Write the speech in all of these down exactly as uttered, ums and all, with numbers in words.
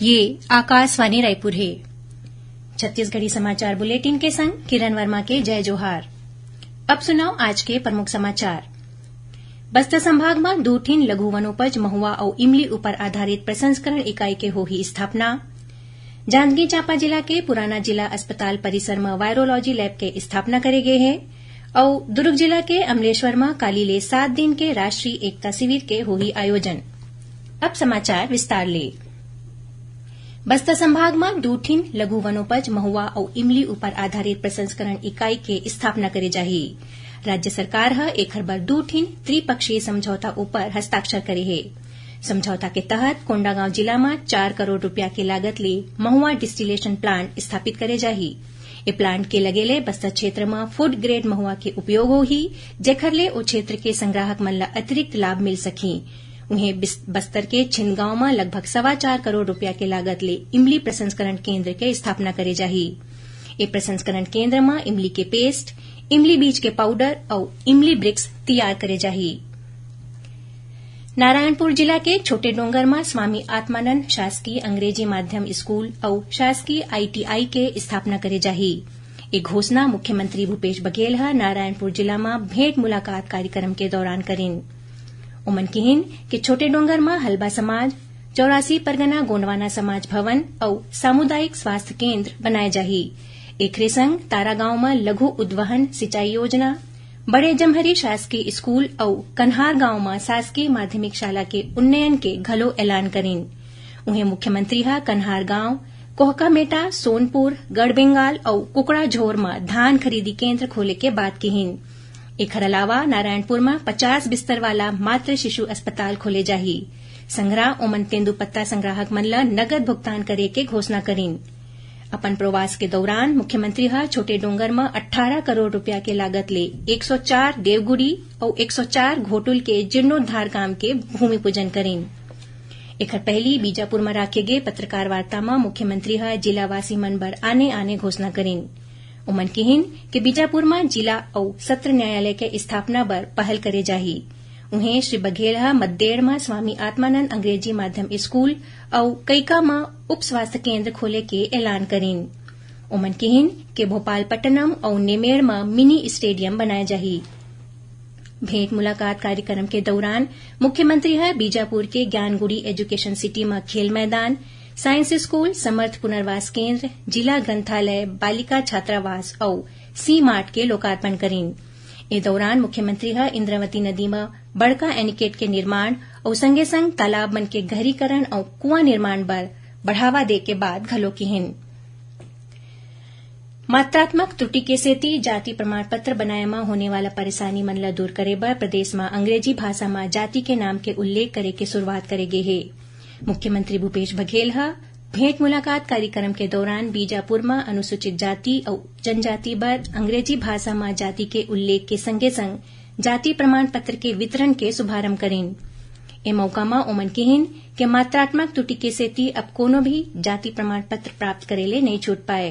ये आकाशवाणी रायपुर हे। छत्तीसगढ़ी समाचार बुलेटिन के संग किरण वर्मा के जय जोहार। अब सुनव आज के प्रमुख समाचार। बस्तर संभाग म दू ठिन लघु वनोपज महुआ अउ इमली ऊपर आधारित प्रसंस्करण इकाई के होही स्थापना। जांजगीर चांपा जिला के पुराना जिला अस्पताल परिसर म वायरोलॉजी लैब के स्थापना करे गे हे। अउ दुर्ग जिला के अमलेश्वर म काली ले सात दिन के राष्ट्रीय एकता शिविर के होही आयोजन। अब समाचार विस्तार ले। बस्तर संभाग म दू ठिन लघु वनोपज महुआ अउ इमली ऊपर आधारित प्रसंस्करण इकाई के स्थापना करे जाही। राज्य सरकार ह एखर बर दू ठिन त्रिपक्षीय समझौता ऊपर हस्ताक्षर करे हे। समझौता के तहत कोंडागांव जिला म चार करोड़ रुपया के लागत ले महुआ डिस्टिलेशन प्लांट स्थापित करे जाही। ए प्लांट के लगे ले बस्तर क्षेत्र म फूड ग्रेड महुआ के उपयोग होही, जेखर ले ओ क्षेत्र के संग्राहक मन ल अतिरिक्त लाभ मिल सकही। उहें, बिस-, बस्तर के छिंदगांव म लगभग सवा चार करोड़ रुपया के लागत ले इमली प्रसंस्करण केंद्र के स्थापना करे जाही। ए प्रसंस्करण केंद्र म इमली के पेस्ट, इमली बीज के पाउडर अउ इमली ब्रिक्स तैयार करे जाही। नारायणपुर जिला के छोटे डोंगर म स्वामी आत्मानंद शासकीय अंग्रेजी माध्यम स्कूल अउ शासकीय आईटीआई के स्थापना करे जाही। ए घोषणा मुख्यमंत्री भूपेश बघेल ह नारायणपुर जिला म भेंट मुलाकात कार्यक्रम के दौरान करिन। ओमन किहिन कि छोटे डोंगर म हलबा समाज, चौरासी परगना गोंडवाना समाज भवन अउ सामुदायिक स्वास्थ्य केंद्र बनाए जाही। एकरे संग तारागांव म लघु उद्वहन सिंचाई योजना, बड़े जमहरी शासकीय स्कूल अउ कन्हार गांव म शासकीय माध्यमिक शाला के उन्नयन के घलो ऐलान करिन। उहें, मुख्यमंत्री ह कन्हार गांव, कोहकामेटा, सोनपुर, गढ़बेंगाल अउ कुकड़ाझोर म धान खरीदी केंद्र खोले के बात किहिन। एखर अलावा नारायणपुर म पचास बिस्तर वाला मातृ शिशु अस्पताल खोले जाही। संघरा ओमन तेंदूपत्ता संग्राहक मन ल नगद भुगतान करे के घोषणा करिन। अपन प्रवास के दौरान मुख्यमंत्री ह छोटे डोंगर म अट्ठारह करोड़ रुपया के लागत ले एक सौ चार देवगुड़ी अउ एक सौ चार घोटुल के जीर्णोद्धार काम के भूमि पूजन करिन। एखर पहिली बीजापुर म राखे गे पत्रकार वार्ता म मुख्यमंत्री ह जिलावासी मन बर आने-आने घोषणा करिन। ओमन किहिन कि बीजापुर म जिला अउ सत्र न्यायालय के स्थापना बर पहल करे जाही। उहें, श्री बघेल ह मद्देड़ म स्वामी आत्मानंद अंग्रेजी माध्यम स्कूल अउ कइका म उप स्वास्थ्य केंद्र खोले के ऐलान करिन। ओमन किहिन कि भोपालपट्टनम अउ नेमेड़ म मिनी स्टेडियम बनाए जाही। भेंट मुलाकात कार्यक्रम के दौरान मुख्यमंत्री ह बीजापुर के ज्ञानगुड़ी एजुकेशन सिटी म खेल मैदान, साइंस स्कूल, समर्थ पुनर्वास केंद्र, जिला ग्रंथालय, बालिका छात्रावास अउ सी मार्ट के लोकार्पण करिन। ए दौरान मुख्यमंत्री ह इंद्रावती नदी म बड़का एनीकेट के निर्माण अउ संगे संग तालाब मन के गहरीकरण अउ कुआं निर्माण बर बढ़ावा दे के बात घलो किहिन। मात्रात्मक त्रुटि के सेती जाति प्रमाण पत्र बनाए म होने वाला परेशानी मन ल दूर करे बर प्रदेश म अंग्रेजी भाषा म जाति के नाम के उल्लेख करे के शुरुआत करे गे हे। मुख्यमंत्री भूपेश बघेल ह भेंट मुलाकात कार्यक्रम के दौरान बीजापुर म अनुसूचित जाति अउ जनजाति बर अंग्रेजी भाषा म जाति के उल्लेख के संगे संग जाति प्रमाण पत्र के वितरण के शुभारंभ करिन। ए मौका म ओमन किहिन के मात्रात्मक त्रुटि के सेती अब कोनो भी जाति प्रमाण पत्र प्राप्त करे ले नइ छूट पाए।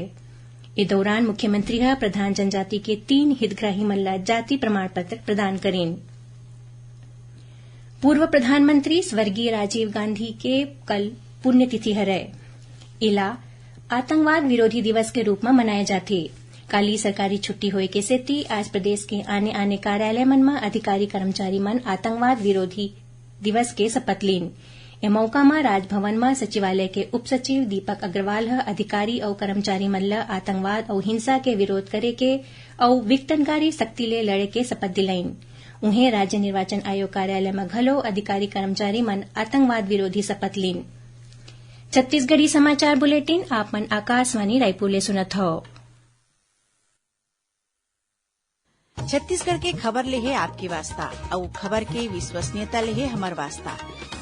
ए दौरान मुख्यमंत्री ह प्रधान जनजाति के तीन हितग्राही मन ल जाति प्रमाण पत्र प्रदान करिन। पूर्व प्रधानमंत्री स्वर्गीय राजीव गांधी के कल पुण्यतिथि हरय। एला आतंकवाद विरोधी दिवस के रूप म मनाए जाथे। काली सरकारी छुट्टी होए के सेती आज प्रदेश के आने-आने कार्यालय मन म अधिकारी कर्मचारी मन आतंकवाद विरोधी दिवस के शपथ लीन। ए मौका म राजभवन म सचिवालय के उप सचिव दीपक अग्रवाल ह अधिकारी अउ कर्मचारी मन ल आतंकवाद अउ हिंसा के विरोध करे के अउ विघटनकारी शक्ति ले लड़े के शपथ दिलाइन। उहें, राज्य निर्वाचन आयोग कार्यालय म घलो अधिकारी कर्मचारी मन आतंकवाद विरोधी शपथ लीन। छत्तीसगढ़ी समाचार बुलेटिन आप मन आकाशवाणी रायपुर ले सुनत हव। छत्तीसगढ़ के खबर ले हे आपके वास्ता, अउ खबर के विश्वसनीयता ले हे हमर वास्ता।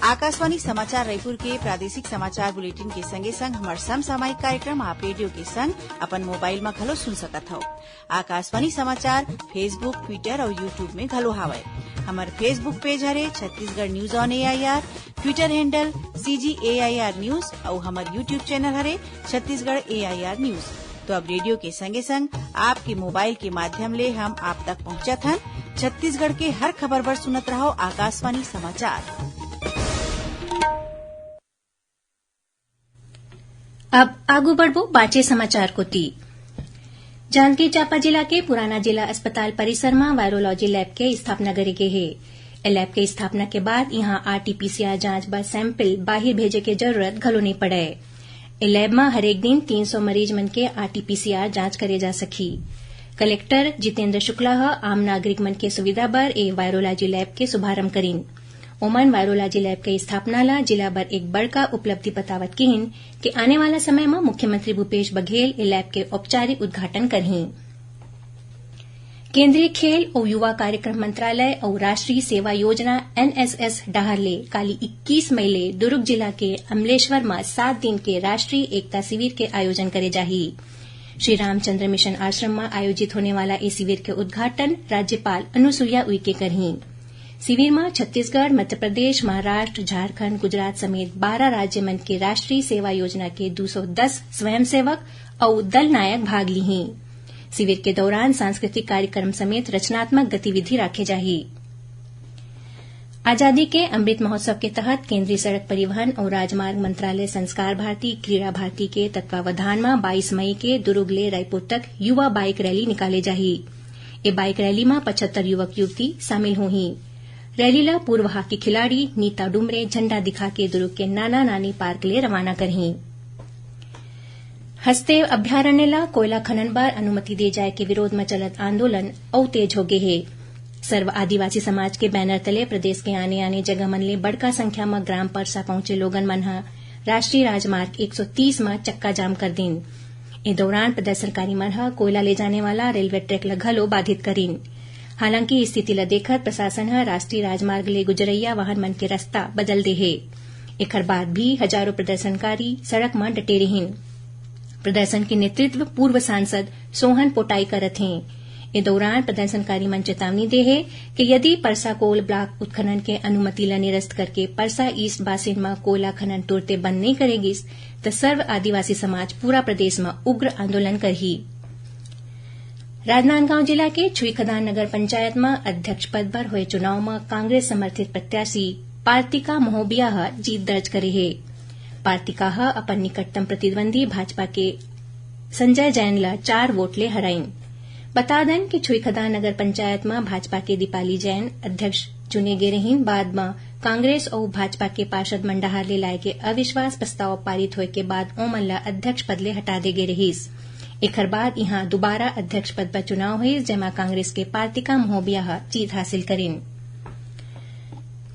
आकाशवाणी समाचार रायपुर के प्रादेशिक समाचार बुलेटिन के संगे संग हमर समसामयिक कार्यक्रम आप रेडियो के संग अपन मोबाइल म घलो सुन सकत हव। आकाशवाणी समाचार Facebook, Twitter अउ YouTube में घलो हावय। हमर Facebook पेज हरे Chhattisgarh news on AIR, Twitter handle CG AIR news अउ हमर YouTube चैनल हरे छत्तीसगढ़ एआईआर न्यूज। तो अब रेडियो के संगे संग आपके मोबाइल के माध्यम ले हम आप तक पहुंचत हन। छत्तीसगढ़ के हर खबर बर सुनत रहव आकाशवाणी समाचार। अब आगू बढ़बो बांचे समाचार कोति। जांजगीर चांपा जिला के पुराना जिला अस्पताल परिसर म वायरोलॉजी लैब के स्थापना करे गे हे। ए लैब के स्थापना के बाद इहां आरटीपीसीआर जांच बर सैंपल बाहिर भेजे के जरूरत घलो नइ पड़य। ए लैब म हरेक दिन तीन सौ मरीज मन के आरटीपीसीआर जांच करे जा सकही। कलेक्टर जितेंद्र शुक्ला ह आम नागरिक मन के सुविधा बर ए वायरोलॉजी लैब के शुभारंभ करिन। ओमन वायरोलॉजी लैब के स्थापना ल जिला बर एक बड़का उपलब्धि बतावत किहिन कि आने वाला समय म मुख्यमंत्री भूपेश बघेल ए लैब के औपचारिक उद्घाटन करहीं। केंद्रीय खेल अउ युवा कार्यक्रम मंत्रालय अउ राष्ट्रीय सेवा योजना, एनएसएस, डहार ले काली इक्कीस मई ले दुरूग जिला के अमलेश्वर म सात दिन के राष्ट्रीय एकता शिविर के आयोजन करे जाही। श्री रामचंद्र मिशन आश्रम म आयोजित होने वाला ए शिविर के उद्घाटन राज्यपाल अनुसुईया उइके करहीं। शिविर म छत्तीसगढ़, मध्य प्रदेश, महाराष्ट्र, झारखंड, गुजरात समेत बारह राज्य मन के राष्ट्रीय सेवा योजना के दू सौ दस स्वयंसेवक अउ दल नायक भाग लिहीं। शिविर के दौरान सांस्कृतिक कार्यक्रम समेत रचनात्मक गतिविधि राखे जाही। आजादी के अमृत महोत्सव के तहत केंद्रीय सड़क परिवहन अउ राजमार्ग मंत्रालय, संस्कार भारती, क्रीड़ा भारती के तत्वावधान म बाईस मई के दुरूग ले रायपुर तक युवा बाइक रैली निकाले जाही। ए बाइक रैली म पचहत्तर युवक युवती शामिल होही। रैली ल पूर्व हॉकी खिलाड़ी नीता डुमरे झंडा दिखा के दुरूग के नाना नानी पार्क ले रवाना करही। हसदेव अभ्यारण्य ल कोयला खनन बर अनुमति दे जाय के विरोध म चलत आंदोलन अउ तेज हो गे हे। सर्व आदिवासी समाज के बैनर तले प्रदेश के आने-आने जगह मन ले बड़का संख्या म ग्राम परसा पहुंचे लोगन मन ह राष्ट्रीय राजमार्ग एक सौ तीस म चक्का जाम कर दिन। ए दौरान प्रदर्शनकारी मन ह कोयला ले जाने वाला रेलवे ट्रैक ल घलो बाधित करिन। हालांकि स्थिति ल देखत प्रशासन ह राष्ट्रीय राजमार्ग ले गुजरइया वाहन मन के रस्ता बदल दे हे। एखर बाद भी हजारों प्रदर्शनकारी सड़क म डटे रिहिन। प्रदर्शन के नेतृत्व पूर्व सांसद सोहन पोटाई करत हें। ए दौरान प्रदर्शनकारी मन चेतावनी दे हे कि यदि परसा कोल ब्लॉक उत्खनन के अनुमति ल निरस्त करके परसा ईस्ट बासिन म कोयला खनन तुरते बंद नइ करे गिस, त सर्व आदिवासी समाज पूरा प्रदेश म उग्र आंदोलन करही। राजनांदगांव जिला के छुईखदान नगर पंचायत म अध्यक्ष पद बर होए चुनाव म कांग्रेस समर्थित प्रत्याशी पार्थिका महोबिया ह जीत दर्ज करे हे। पार्थिका ह अपन निकटतम प्रतिद्वंदी भाजपा के संजय जैन ल चार वोट ले हराइन। बता देन कि छुईखदान नगर पंचायत म भाजपा के दीपाली जैन अध्यक्ष चुने गे रहिन। बाद म कांग्रेस अउ भाजपा के पार्षद मन डहार ले लाए गे अविश्वास प्रस्ताव पारित होए के बाद ओमन ल अध्यक्ष पद ले हटा दे गे रहिस। एखर बाद इहां दोबारा अध्यक्ष पद बर चुनाव होइस, जेमा कांग्रेस के पार्थिका महोबिया ह जीत हासिल करिन।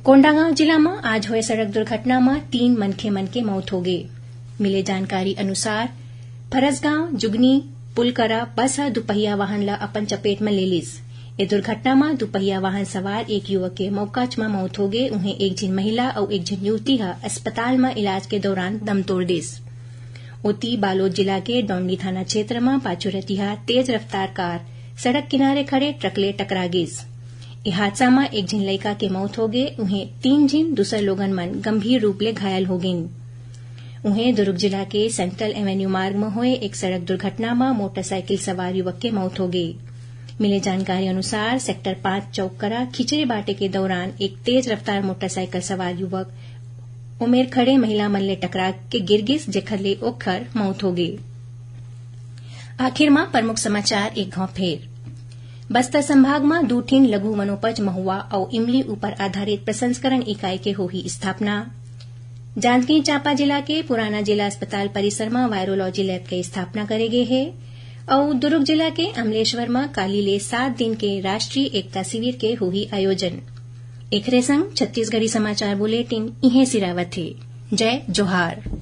कोंडागांव जिला म आज होए सड़क दुर्घटना म तीन मनखे मन के मौत होगे। मिले जानकारी अनुसार, फरसगांव जुगनी पुल करा बस ह दुपहिया वाहन ल अपन चपेट म ले लिस। ए दुर्घटना म दुपहिया वाहन सवार एक युवक के मौकाच म मौत होगे, उहें एक झिन महिला अउ एक झिन युवती ह अस्पताल म इलाज के दौरान दम तोड़ दिस। ओती, बालोद जिला के डौंडी थाना क्षेत्र म पाछू रतिहा तेज रफ्तार कार सड़क किनारे खड़े ट्रक ले टकरा गिस। ए हादसा म एक झिन लइका के मौत होगे, उहें तीन झिन दूसर लोगन मन गंभीर रूप ले घायल हो गिन। उहें, दुर्ग जिला के सेंट्रल एवेन्यू मार्ग म होए एक सड़क दुर्घटना म मोटरसाइकिल सवार युवक के मौत होगे। मिले जानकारी अनुसार, सेक्टर पाँच चौक करा खिचड़ी बांटे के दौरान एक तेज रफ्तार मोटरसाइकिल सवार युवक ओमेर खड़े महिला मन ले टकरा के गिर गिस, जेखर ले ओखर मौत होगे। आखिर म प्रमुख समाचार एक घांव फेर। बस्तर संभाग म दू ठिन लघु वनोपज महुआ अउ इमली ऊपर आधारित प्रसंस्करण इकाई के होही स्थापना। जांजगीर चांपा जिला के पुराना जिला अस्पताल परिसर म वायरोलॉजी लैब के स्थापना करे गे हे। अउ दुर्ग जिला के अमलेश्वर म काली ले सात दिन के राष्ट्रीय एकता शिविर के होही आयोजन। एखरे संग छत्तीसगढ़ी समाचार बुलेटिन इहें सिरावत हे। जय जोहार।